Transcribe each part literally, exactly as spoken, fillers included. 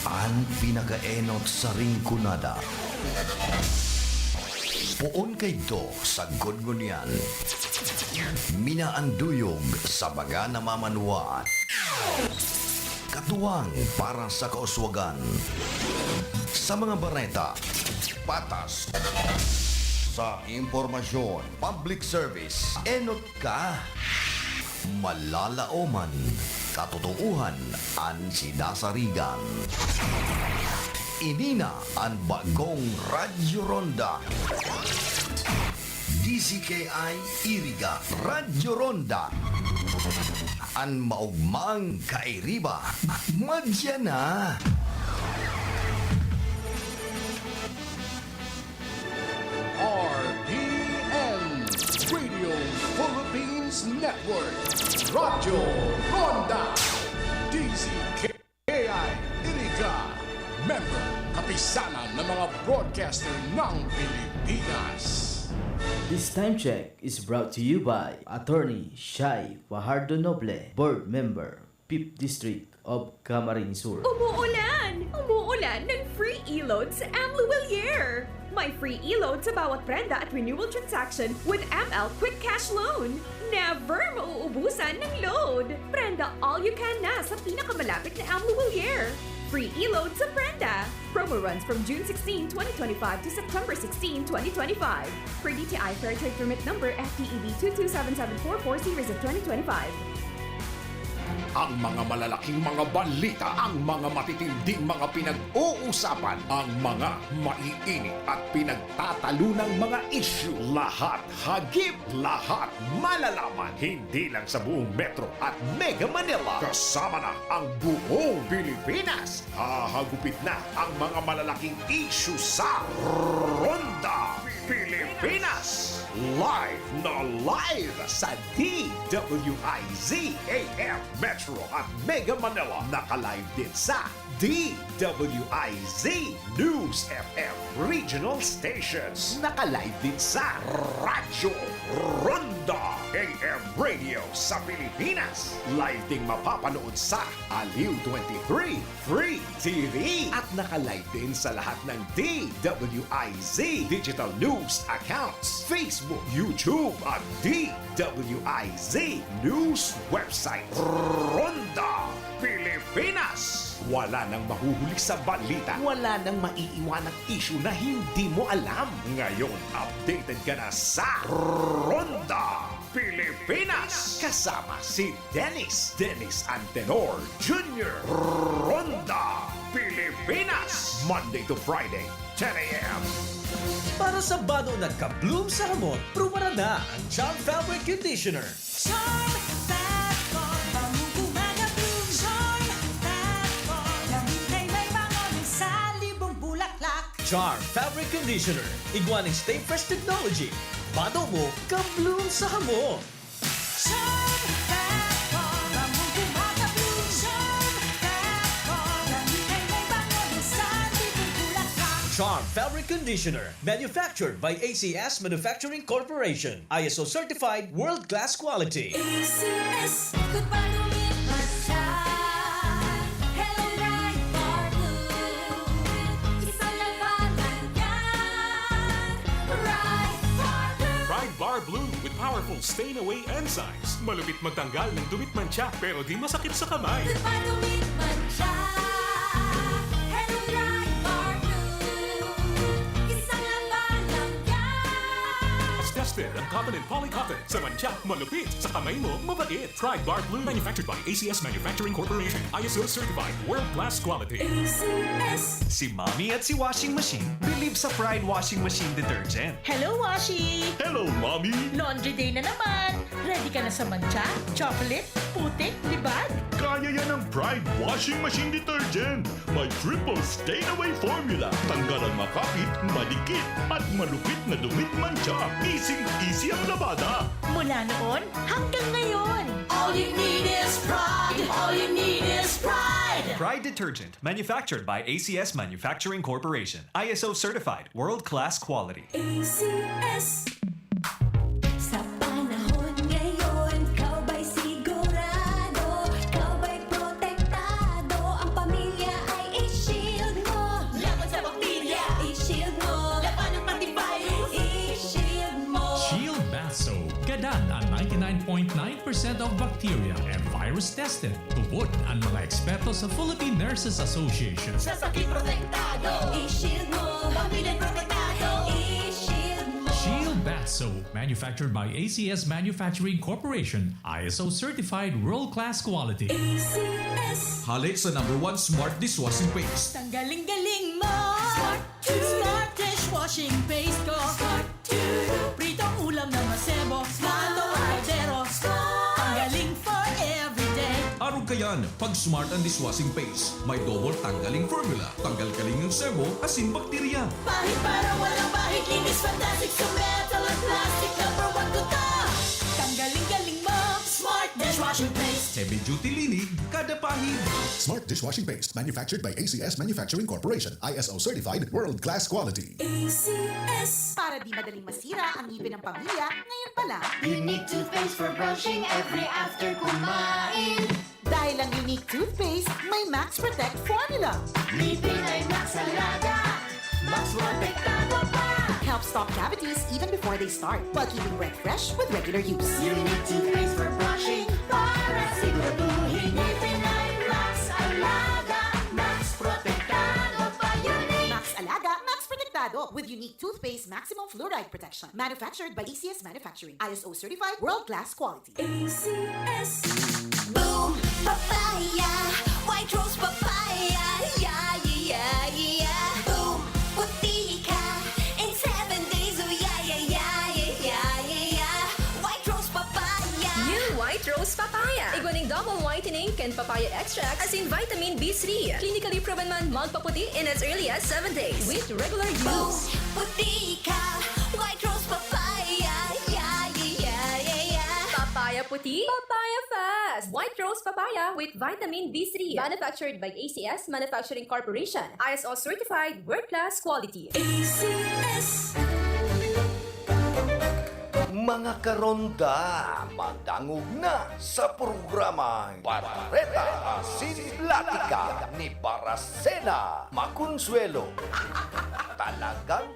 An pinakaenot sa Rinconada. Poon kaidto sagkod ngunyan. Minaanduyog sa mga namamanwa. Katuwang para sa kauswagan. Sa mga bareta, patas. Sa impormasyon, public service, enot ka. Malalaoman, katotoohan an sinasarigan. Ini na an bagong Radyo Ronda. D Z K I Iriga, Radyo Ronda. An maogmang kairiba, madya na. R P N, Radio Philippines Network, Radyo Ronda, D Z K I Iriga, member, kapisanan ng mga broadcaster ng Pilipinas. This time check is brought to you by Attorney Shai Fajardo Noble, Board Member, Fifth District of Camarines Sur. Umuulan! Umuulan ng free e-load sa M. Luwilier! May free e-load sa bawat prenda at renewal transaction with M L Quick Cash Loan. Never mauubusan ng load! Prenda all you can na sa pinakamalapit na M. Luwilier. Free e-load sa prenda! Promo runs from June sixteen, twenty twenty-five to September sixteen, twenty twenty-five. Per D T I Fair Trade Permit Number F T E B two two seven seven four four series of twenty twenty-five. Ang mga malalaking mga balita, ang mga matitinding mga pinag-uusapan, ang mga maiinit at pinagtatalunang mga isyu, lahat hagip, lahat malalaman, hindi lang sa buong Metro at Mega Manila, kasama na ang buong Pilipinas. Hahagupit na ang mga malalaking isyu sa Ronda Pilipinas. Live na live sa D W I Z A M Metro at Mega Manila. Naka-live din sa D W I Z News F M Regional Stations. Naka-live din sa Radyo Ronda A M Radio sa Pilipinas. Live ding mapapanood sa Aliw twenty-three Free T V. At naka-live din sa lahat ng D W I Z digital news accounts, Facebook, YouTube, at D W I Z News website. Ronda Pilipinas. Wala nang mahuhuli sa balita. Wala nang maiiwanang isyu na hindi mo alam. Ngayon, updated ka na sa Ronda Pilipinas. Kasama si Dennis, Dennis Antenor Junior. Ronda Pilipinas. Monday to Friday, ten a.m. Para sa banon at ka-bloom sa hamot, prubaran na ang Charm Fabric Conditioner. Charm Fab Foam, bangong gumagabloom. Charm Fab Foam, lamig na may bango ng salibong bulaklak. Charm Fabric Conditioner, igwa nin Stay Fresh Technology. Bato mo, ka-bloom sa hamot. Charm Fab Foam, bangong gumagabloom. Charm Fab Foam, lamig na may bango ng salibong bulaklak. Charm Fabric Conditioner, manufactured by A C S Manufacturing Corporation. I S O certified, world-class quality. A C S, kung panumit man siya. Hello, Pride Bar Blue. Isang labanan yan. Pride Bar Blue. Pride Bar Blue with powerful stain away enzymes. Malupit magtanggal ng dumit mantsa, pero di masakit sa kamay. Kung panumit man siya. Hello, Pride Bar Blue. Isang labanan yan. Tested ang cotton and polycotton. Sa mantsa, malupit. Sa kamay mo, mabait. Pride Bar Blue. Manufactured by A C S Manufacturing Corporation. I S O certified. World class quality. A C S. Si Mommy at si Washing Machine believe sa Pride Washing Machine Detergent. Hello, Washi! Hello, Mommy! Laundry day na naman! Ready ka na sa mantsa, chocolate, putik, libag? Kaya yan ng Pride Washing Machine Detergent! May triple stain away formula. Tanggal ang makapit, madikit, at malupit na dumit mantsa. Easy-easy ang labada. Mula noon hanggang ngayon. All you need is Pride. All you need is Pride. Pride detergent, manufactured by A C S Manufacturing Corporation. I S O certified, world-class quality. A C S. Sa panahon ngayon, ikaw ba'y sigurado? Ikaw ba'y protektado? Ang pamilya ay i-shield. percent of bacteria and virus tested. Tubod ang mga eksperto sa Philippine Nurses Association. Sa sakit protektado. I-shield mo. Pamilya protektado. I-shield mo. Shield Bath Soap, manufactured by A C S Manufacturing Corporation, I S O certified world-class quality. A C S. Hale sa number one smart dishwashing paste. Tanggaling galing mo. Smart. Smart dishwashing paste ko. Smart. Pritong ulam na masebo. Plato o kaldero. Tanggaling for everyday. Arog kayan, pag smart ang dishwashing paste. May double tanggaling formula. Tanggal kaling ang sebo, asin bakterya. Pahid para walang bahid. Linis fantastic sa metal at plastic. Number one ko to. Tanggaling galing mo. Smart dishwashing paste. Heavy duty linig, kada pahid. Smart dishwashing paste, manufactured by A C S Manufacturing Corporation, I S O certified, world-class quality. A C S. Para di madaling masira ang ngipin ng pamilya, ngayon pa lang. Unique toothpaste for brushing every after kumain. Dahil ang Unique Toothpaste may Max Protect Formula. Ngipin ay Max Alaga. Max Protektado pa. Helps stop cavities even before they start, while keeping breath fresh with regular use. Unique toothpaste for brushing para siguraduhin ngipin ay Max Alaga. Max Protektado pa. Unique. Max Alaga, Max Protektado with Unique Toothpaste Maximum Fluoride Protection. Manufactured by A C S Manufacturing. I S O certified, world-class quality. A C S. Boom! Papaya! White Rose Papaya! Yeah, yeah, yeah, yeah! Boom! Puti ka in seven days! Oh, yeah, yeah, yeah, yeah, yeah, yeah, yeah! White Rose Papaya! New White Rose Papaya. Igwa ning double whitening kan papaya extract asin vitamin B three. Clinically proven man magpaputi in as early as seven days with regular Boom! use. Puti ka! White Rose Papaya! Yeah, yeah, yeah, yeah, yeah! Papaya puti, papaya fast. White Rose Papaya with vitamin B three. Manufactured by A C S Manufacturing Corporation. I S O certified, world-class quality. A C S. Mga karonda, madangog na sa programang Bareta Asin Platika ni Baracena Maconsuelo. Talagang,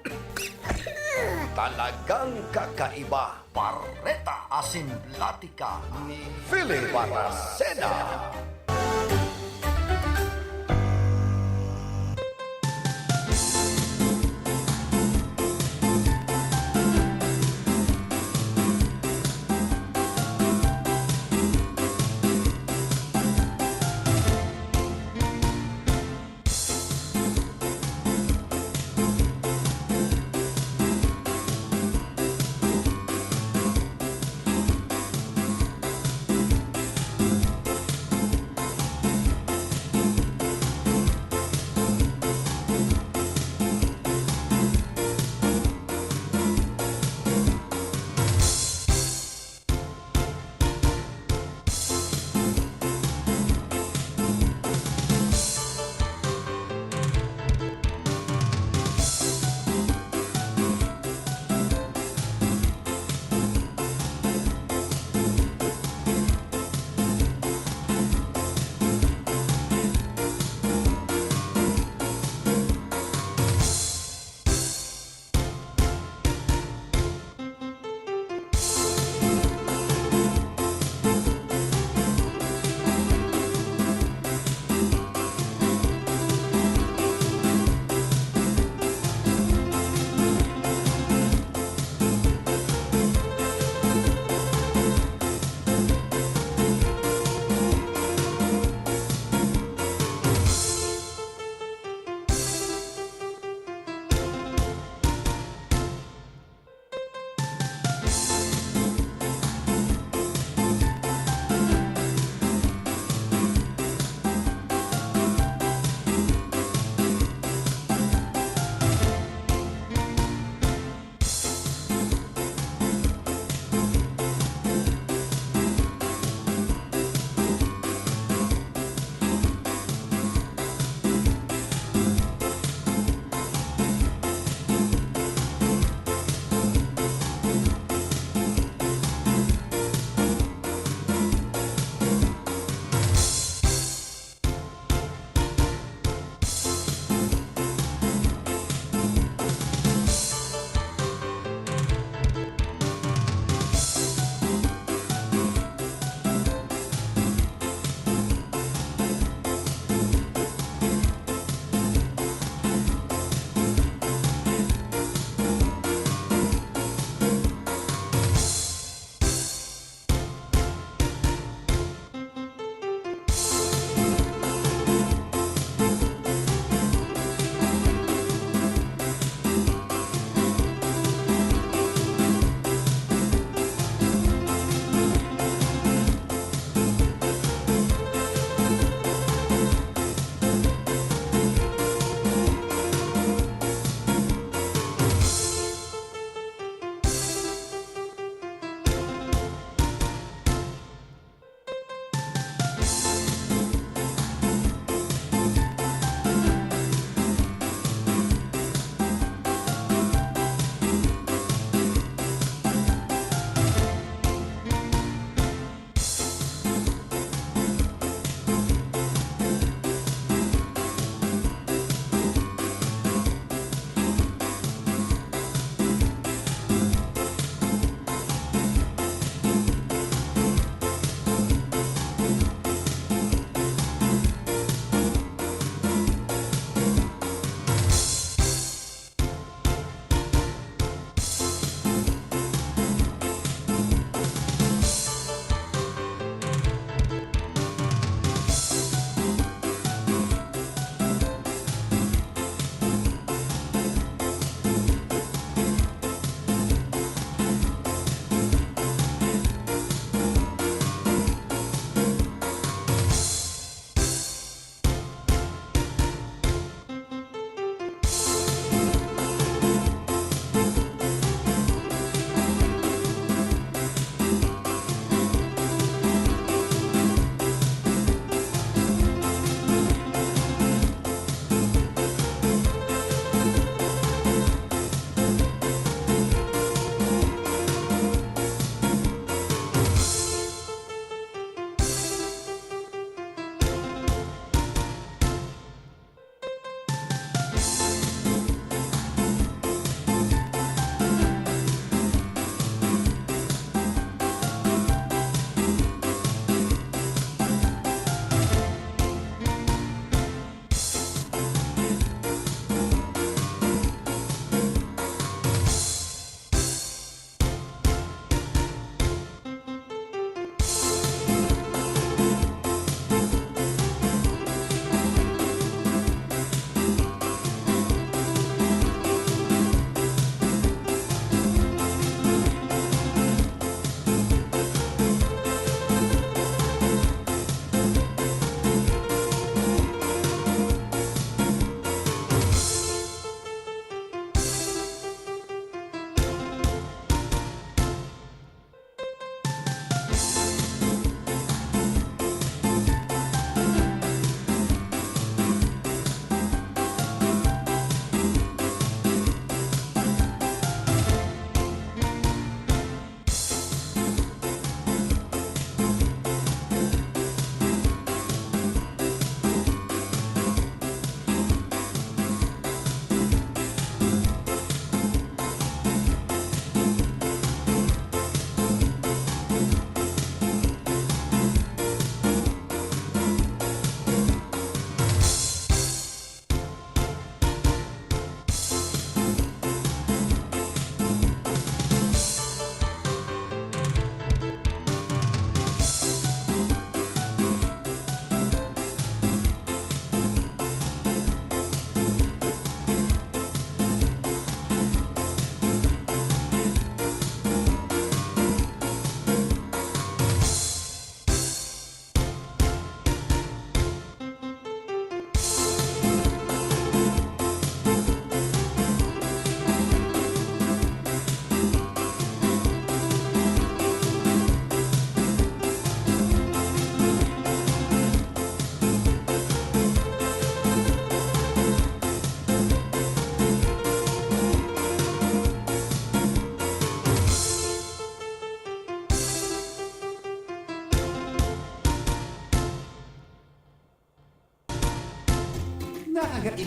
talagang kakaiba. Bareta Asin Platika ni Philip Baracena.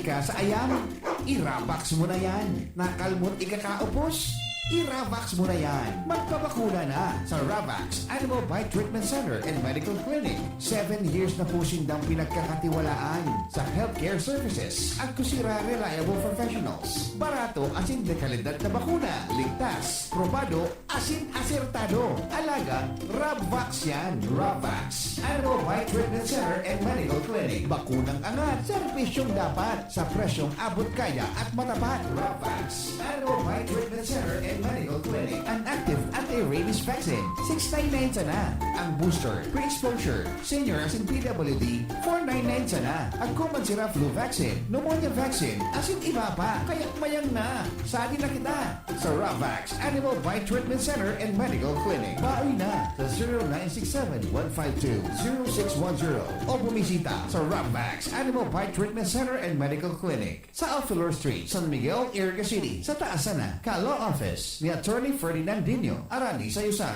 Ka sa ayam, i-Ravax mo na yan. Nakalmot ikakaupos? I-Ravax mo na yan. Magpabakuna na sa Ravax Animal Bite Treatment Center and Medical Clinic. Seven years na po sindang pinagkakatiwalaan sa healthcare services. Agkusira reliable professionals. Barato asin de kalidad na bakuna. Ligtas, probado, asin asertado. Alaga, Ravax yan. Ravax Animal Bite Treatment Center and Medical Clinic. Bakunang angat, serbisyong dapat, sa presyong abot kaya at matapat. Ravax Animal Bite Treatment Center and Medical Clinic. An active anti-rabies vaccine, six nine nine sana. Ang booster, pre-exposure, senior asin P W D, four nine nine sana. Agkuman sira flu vaccine, pneumonia vaccine, asin iba pa. Kaya mayang na. Sadi na kita. Sa Ravax Animal Bite Treatment Center and Medical Clinic. Baoy na sa zero nine six seven one five two zero six one zero o bumisita sa Ravax Animal Bite Treatment Center and Medical Clinic sa Alfilor Street, San Miguel, Iriga City, sa taas sana ka Law Office ni Attorney Ferdinand Dino, Arani sa Yusan.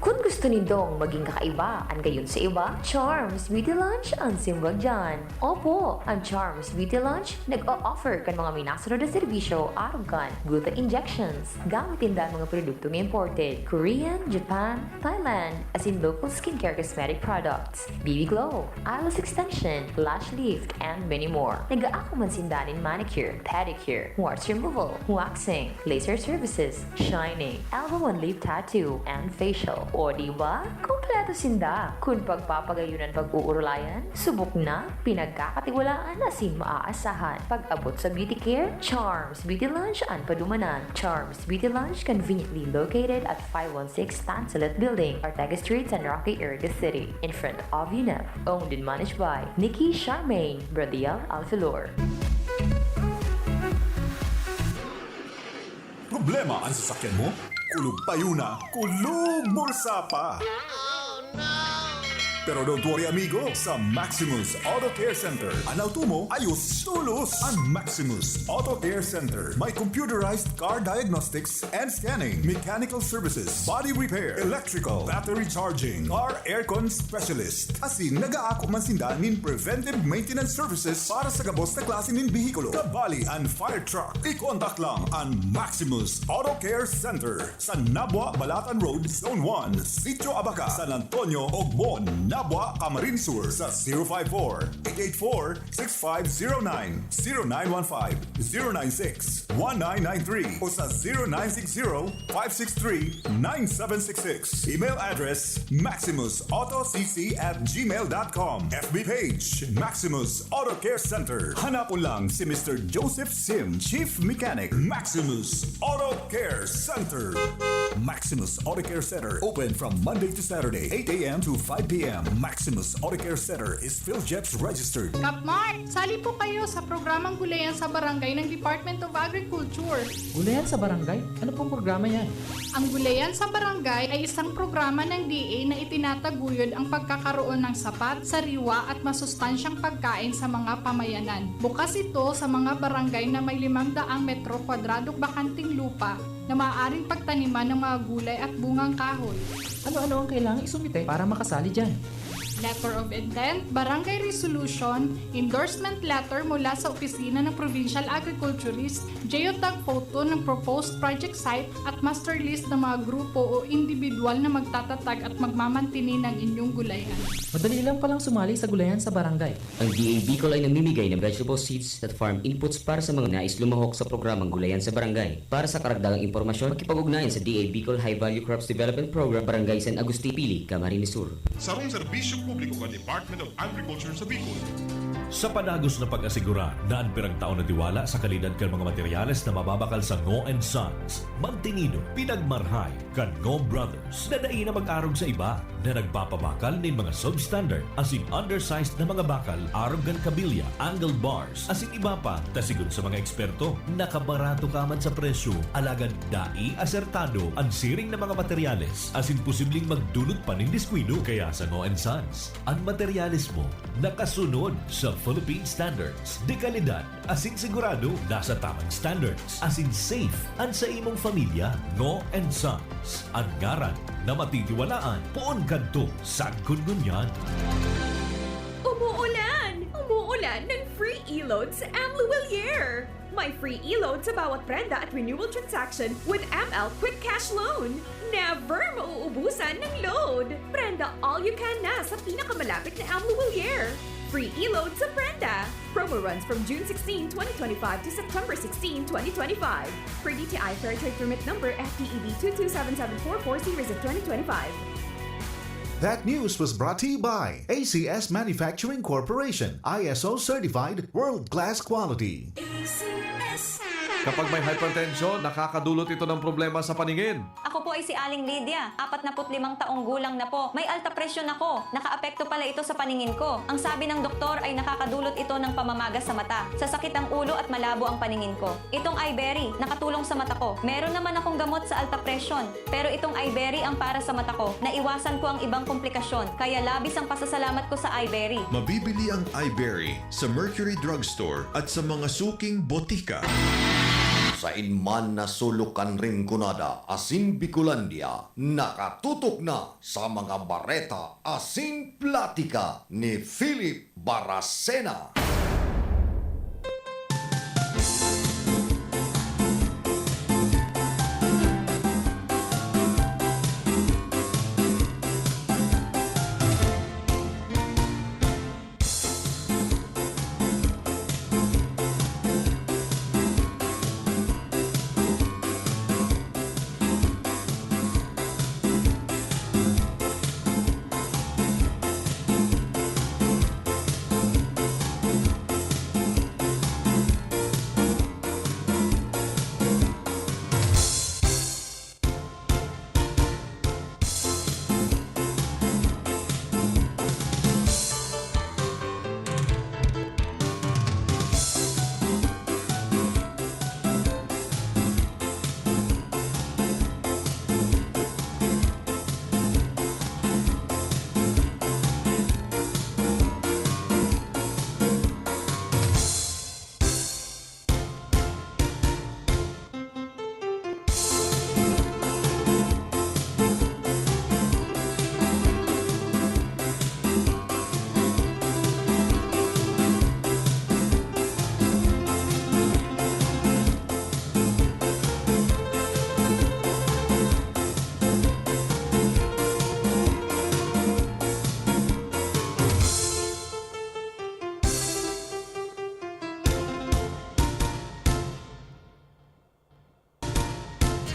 Kun gusto nindong maging kakaiba an gayon sa iba, Charms Beauty Lounge an simbag diyan. Opo, an Charms Beauty Lounge nag-o-offer kan mga minasunod na serbisyo arog kan gluta injections. Gamit ninda an mga produktong imported, Korean, Japan, Thailand, asin local skincare cosmetic products, B B Glow, eyelash extension, lash lift, and many more. Nag-aako man sinda nin manicure, pedicure, warts removal, waxing, laser services, shining, elbow and lip tattoo, and facial. O di ba? Kompleto sinda. Kun pagpapagayon an pag-uurulayan, subok na, pinagkakatiwalaan asin maaasahan. Pag-abot sa beauty care, Charms Beauty Lounge an padumanan. Charms Beauty Lounge conveniently located at five one six Tansulit Building, Ortega Street, San Roque, Iriga City, in front of UNEP. Owned and managed by Nikki Charmaine Bradiel Alfilor. Problema an sasakyan mo? Kulog payo na, kulog bulsa pa! Pero don't worry, amigo, sa Maximus Auto Care Center, an auto mo ayos tolos. An Maximus Auto Care Center may computerized car diagnostics and scanning, mechanical services, body repair, electrical, battery charging, car aircon specialist. Asin nag-aako man sinda nin preventive maintenance services para sa gabos na klase nin behikulo, kabali an fire truck. I-contact lang an Maximus Auto Care Center sa Nabua, Balatan Road, Zone one, Sitio Abaca, San Antonio, Ogbon, Nabua, Camarines Sur, sa zero five four, eight eight four, six five zero nine, zero nine one five, zero nine six, one nine nine three o sa zero nine six zero, five six three, nine seven six six. Email address, maximus auto c c at gmail dot com. F B page, Maximus Auto Care Center. Hanapon lang si Mister Joseph Sim, Chief Mechanic, Maximus Auto Care Center. Maximus Auto Care Center, open from Monday to Saturday, eight a m to five p m. Maximus Auto Care Center is PhilGEPS registered. Kap Mark, sali po kayo sa programang Gulayan sa Barangay ng Department of Agriculture. Gulayan sa Barangay? Ano pong programa yan? Ang Gulayan sa Barangay ay isang programa ng D A na itinataguyod ang pagkakaroon ng sapat, sariwa at masustansyang pagkain sa mga pamayanan. Bukas ito sa mga barangay na may limang daang metro kwadradong bakanting lupa na maaaring pagtaniman ng mga gulay at bungang kahoy. Ano-ano ang kailangan isumite para makasali dyan? Letter of intent, barangay resolution, endorsement letter mula sa opisina ng provincial agriculturist, geotag photo ng proposed project site at master list ng mga grupo o individual na magtatatag at magmamantini ng inyong gulayan. Madali lang palang sumali sa gulayan sa barangay. Ang D A Bicol ay namimigay ng vegetable seeds at farm inputs para sa mga nais lumahok sa programang Gulayan sa Barangay. Para sa karagdagang impormasyon, makipag-ugnayan sa D A Bicol High Value Crops Development Program, Barangay San Agustin, Pili, Camarines Sur. Sarong serbisyo publiko kan Department of Agriculture sa Bicol. Sa padagos na pag-asigura na an pirang taon na tiwala sa kalidad kan mga materyales na mababakal sa Ngo and Sons, mantinido, pinagmarhay kan Ngo Brothers na dai na mag-arog sa iba na nagpapabakal nin mga substandard asin undersized na mga bakal arog kan kabilya, angle bars, asin iba pa, ta sigon sa mga eksperto, nakabarato ka man sa presyo, alagad dai asertado an siring na mga materyales asin posibleng magdunot pa nin diskuido. Kaya sa Ngo and Sons, an materyales mo nakasunod sa Philippine Standards de Calidad asin sigurado nasa tamang standards asin safe an sa imong pamilya. Ngo and Sons, an ngaran na matitiwalaan poon kadto sagkod ngunyan. ng free e-load sa Amlo Willier. May free e-load sa bawat prenda at renewal transaction with M L Quick Cash Loan. Never mauubusan ng load. Prenda all you can na sa pinakamalapit na Amlo Willier. Free e-load sa prenda. Promo runs from June sixteen, twenty twenty-five to September sixteen, twenty twenty-five. Per D T I Fair Trade Permit Number F T E B two two seven seven four four series of twenty twenty-five. That news was brought to you by A C S Manufacturing Corporation, I S O certified, world-class quality. Kapag may hypertension, nakakadulot ito ng problema sa paningin. Ako po ay si Aling Lydia, apatnaput limang taong gulang na po. May alta presyon ako. Nakaapekto pala ito sa paningin ko. Ang sabi ng doktor ay nakakadulot ito ng pamamaga sa mata, sasakit ang ulo at malabo ang paningin ko. Itong Iberry, nakatulong sa mata ko. Meron naman akong gamot sa alta presyon, pero itong Iberry ang para sa mata ko. Naiwasan ko ang ibang komplikasyon, kaya labis ang pasasalamat ko sa Iberry. Mabibili ang Iberry sa Mercury Drugstore at sa mga suking botika. Sain man na sulok kan Rinconada asin Bicolandia, nakatutok na sa mga bareta asin platika ni Philip Baracena.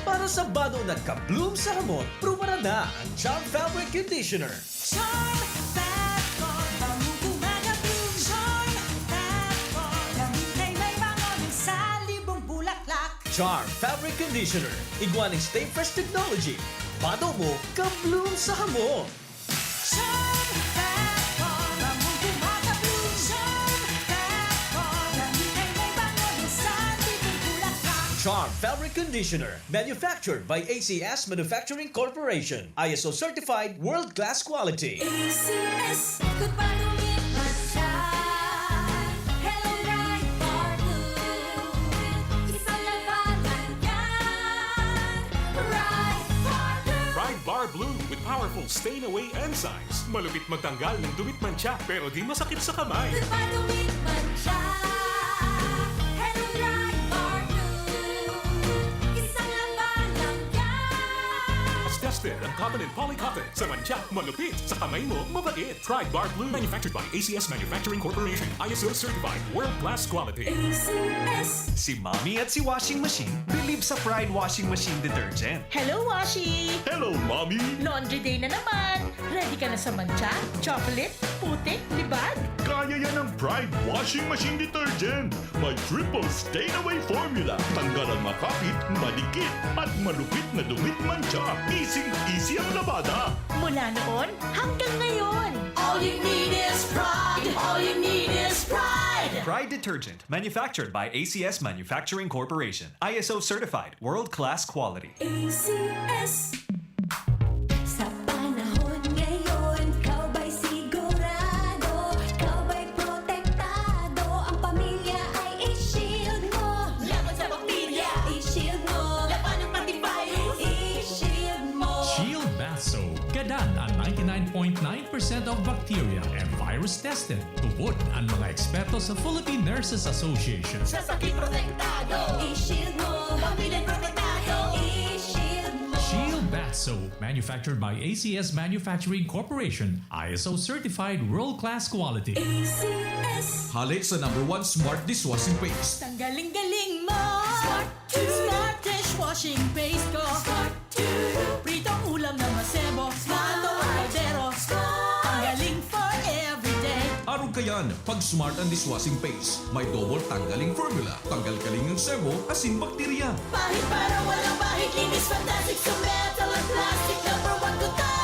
Para sa bado nagka-bloom sa hamot, prubaran na ang Charm Fabric Conditioner. Charm Fab Cotton, gumagabloom. Charm Fab Cotton, kay may bango ng salibong bulaklak. Charm Fabric Conditioner, igwa ning Stay Fresh Technology. Bado mo, ka-bloom sa hamot. Charm Fab Cotton, gumagabloom. Charm Fab Cotton, kay may bango ng salibong bulaklak. Charm Fabric Conditioner. Manufactured by A C S Manufacturing Corporation. I S O certified, world-class quality. A C S, goodbye to me, mantsa. Hello, Bright Bar Blue. Isang labanan yan. Bright Bar Blue. Pride Bar Blue with powerful stain away enzymes. Malupit magtanggal ng dumit mantsa pero di masakit sa kamay. Goodbye to me, mantsa. Hello, Bright Bar Blue. Isang labanan yan. Tested ang cotton and poly cotton. Sa mantsa, malupit. Sa kamay mo, mabait. Pride Bar Blue. Manufactured by A C S Manufacturing Corporation. I S O certified. World class quality. A C S. Si Mommy at si Washing Machine believe sa Pride Washing Machine Detergent. Hello, Washi! Hello, Mommy! Laundry day na naman! Ready ka na sa mantsa, chocolate, putik, libag? Kaya yan ng Pride Washing Machine Detergent. May triple stain away formula. Tanggal ang makapit, madikit, at malupit na dumit mantsa. Easy-easy ang labada. Mula noon hanggang ngayon. All you need is pride. All you need is pride. Pride Detergent, manufactured by A C S Manufacturing Corporation. I S O certified, world-class quality. A C S. Sa panahon ngayon, ikaw ba'y sigurado? Ikaw ba'y protektado? Ang pamilya ay i-shield mo. Laban sa bakterya, i-shield mo. Laban ng pati virus, i-shield mo. Shield Bath Soap. Gadan ang ninety-nine point nine percent of bacteria and virus tested. Tubod an mga eksperto sa Philippine Nurses Association. Sa sakit protektado, i-shield mo. Pamilya protektado, i-shield mo. Shield Bath Soap, manufactured by A C S Manufacturing Corporation, I S O certified world-class quality. A C S. Hale sa number one smart dishwashing paste. Tanggaling-galing mo. Smart to. Smart dishwashing paste ko. Smart to. Pritong ulam na masebo. Smart o kaldero. Smart. Tanggaling for everyday. Arog kayan, pag smart ang dishwashing paste, may double tanggaling formula, tanggal kaling ng sebo, asin bakterya. Pahid para walang bahid. Linis fantastic sa metal at plastic. Number one ko to.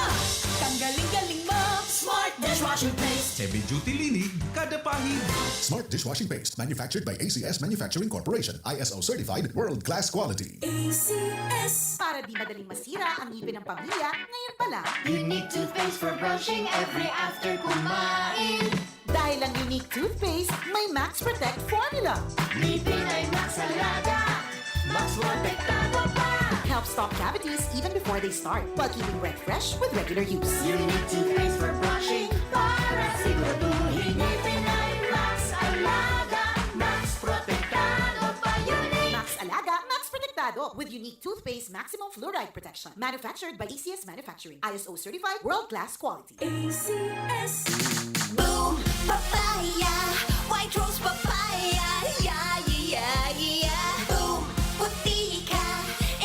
Tanggaling-galing mo. Smart dishwashing paste. Heavy duty linig, kada pahid. Smart dishwashing paste, manufactured by A C S Manufacturing Corporation, I S O certified, world-class quality. A C S. Para di madaling masira ang ngipin ng pamilya, ngayon pa lang. Unique toothpaste for brushing every after kumain. Dahil ang Unique toothpaste may Max Protect formula. Ngipin ay Max Alaga, Max Protektado pa. Helps stop cavities even before they start, while keeping breath fresh with regular use. Unique toothpaste for brushing para siguraduhin ngipin ay Max Alaga, Max Protektado pa. Unique Max Alaga, Max Protektado with Unique Toothpaste Maximum Fluoride Protection. Manufactured by A C S Manufacturing. I S O certified, world-class quality. A C S. Boom Papaya, White Rose Papaya, yeah, yeah, yeah, yeah. Boom, puti ka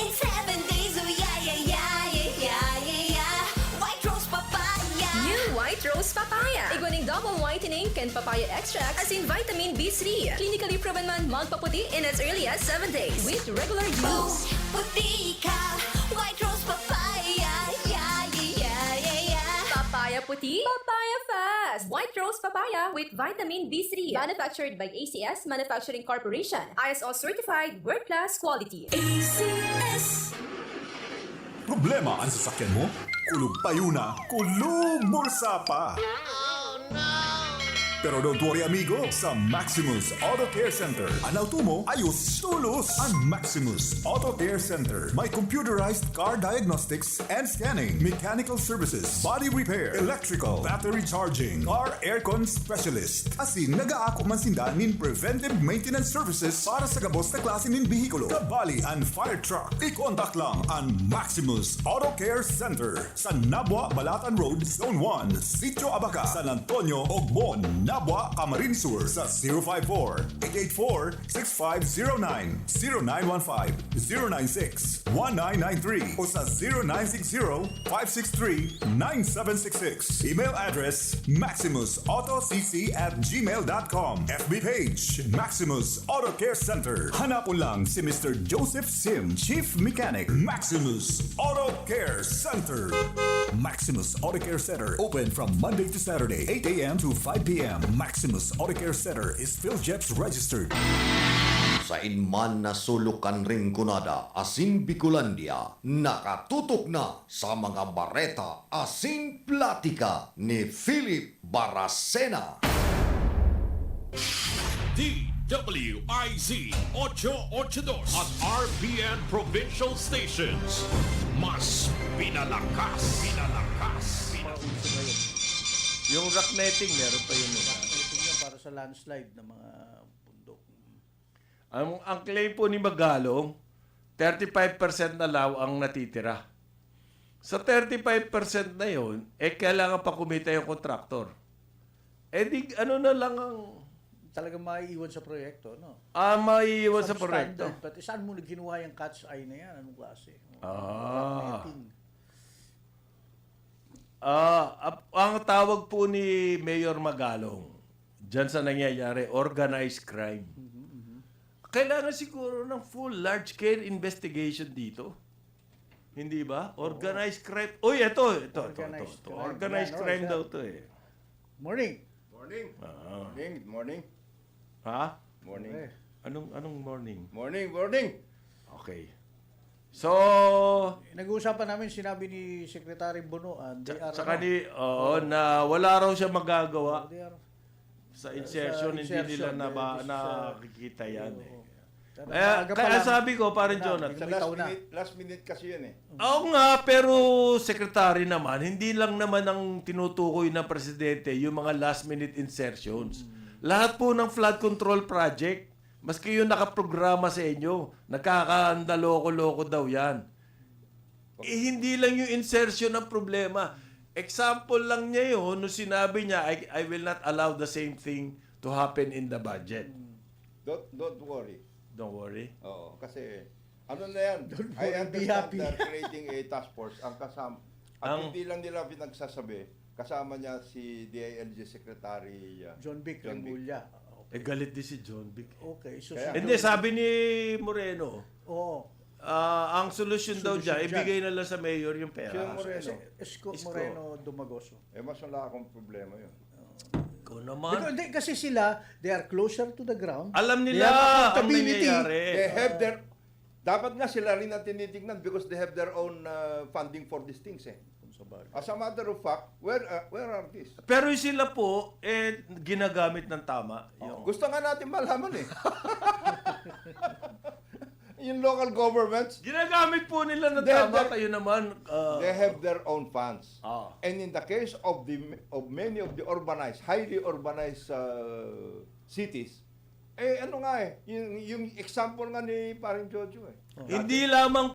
in seven days, oh yeah, yeah, yeah, yeah, yeah, yeah, yeah. White Rose Papaya. New White Rose Papaya. Igwa nin double whitening kan papaya extract asin vitamin B three. Clinically proven man magpaputi in as early as seven days with regular Boom, use. Puti ka, White Rose Papaya, yeah, yeah, yeah, yeah, yeah. Papaya puti, papaya fast. White Rose Papaya with vitamin B three. Manufactured by A C S Manufacturing Corporation. I S O certified, world-class quality. A C S. Problema an sasakyan mo? Kulog payo na, kulog bulsa pa! Pero don't worry amigo, sa Maximus Auto Care Center, an auto mo ayos tolos! An Maximus Auto Care Center may computerized car diagnostics and scanning, mechanical services, body repair, electrical, battery charging, car aircon specialist. Asin nagaako man sinda nin preventive maintenance services para sa gabos na klase nin behikulo, kabali an fire truck. I-contact lang an Maximus Auto Care Center sa Nabua Balatan Road, Zone one, Sitio Abaca, San Antonio, Ogbon, Nabua, Camarines Sur sa zero five four, eight eight four, six five zero nine, zero nine one five, zero nine six, one nine nine three o sa zero nine six zero, five six three, nine seven six six. Email address, maximus auto c c at gmail dot com. F B page, Maximus Auto Care Center. Hanapon lang si Mister Joseph Sim, Chief Mechanic, Maximus Auto Care Center. Maximus Auto Care Center, open from Monday to Saturday, eight a.m. to five p.m. Maximus Auto Care Center is PhilJeps registered. Sain man na sulok kan Rinconada asin Bicolandia, nakatutok na sa mga bareta asin platika ni Philip Baracena. D W I Z ocho ocho dos at R P N Provincial Stations. Mas pinalakas, pinalakas, pinalakas. Yung rock netting, meron pa yun. Eh. Ito nga para sa landslide ng mga bundok. Ang, ang claim po ni Magalong, thirty-five percent na lang ang natitira. Sa thirty-five percent na yon, eh kailangan pa kumita yung contractor. Eh di ano na lang ang Talagang maiiwan sa proyekto, no? Ah, maiiwan sa proyekto. Pati saan mo nagkinuha yung cat's eye na yan? Anong klase? Ah. Ah, ap- ang tawag po ni Mayor Magalong diyan sa nangyayari, organized crime. Kailangan siguro ng full large scale investigation dito. Hindi ba? Organized crime. Uy, ito, ito, ito, ito, Organized ito. crime. Organized Yan, crime alright, daw sir. to eh. Morning. Morning. Ah. Morning. Good morning. Ha? Morning. Eh, Anong anong morning? Morning, morning. Okay. So, nag-uusapan namin, sinabi ni Secretary Bonoan, they are, tsaka ano, ni, oo, na wala raw siya magagawa they are, sa insertion, sa hindi nila insertion, na ba, this is, na uh, nakikita yan oo. Eh. Kaya, kaya sabi ko, Parin Jonathan, Sa last minute, last minute kasi yun eh. Oo nga, pero secretary naman, hindi lang naman ang tinutukoy ng presidente yung mga last minute insertions. Lahat po ng flood control project, maski yung nakaprograma sa inyo, nagkakaandaloko-loko daw yan. Eh, hindi lang yung insertion ang problema. Example lang niya yun, nung sinabi niya, I, I will not allow the same thing to happen in the budget. Don't, don't worry. Don't worry. Oo, kasi ano na yan? I understand they're creating a task force. Ang kasama, at hindi lang nila pinagsasabi, kasama niya si D I L G Secretary uh, John Vic Remulla. Eh, galit din si John Vic. Okay, so Kaya- Hindi, sabi ni Moreno, Oo. ah, ang solusyon daw Solusyon dyan, dyan. ibigay na lang sa mayor yung pera. Sino Moreno? Si Isko Isko. Moreno Dumagoso. Eh, mas wala akong problema yun. Ikaw naman. Because, hindi, kasi sila, they are closer to the ground. Alam They nila have ang accountability. nangyayari. They have their, dapat nga sila rin ang tinitignan because they have their own uh, funding for these things eh. Kung sa bagay. As a matter of fact, where uh, where are these? Pero yung sila po, eh, ginagamit ng tama. Yung, Gusto nga natin malaman eh. Yung local governments, ginagamit po nila ng They have tama, their- kayo naman. ah, they have their own funds. ah. And in the case of the of many of the urbanized, highly urbanized uh, cities, eh ano nga eh, yung, yung example nga ni Paring Jojo eh. Hindi lamang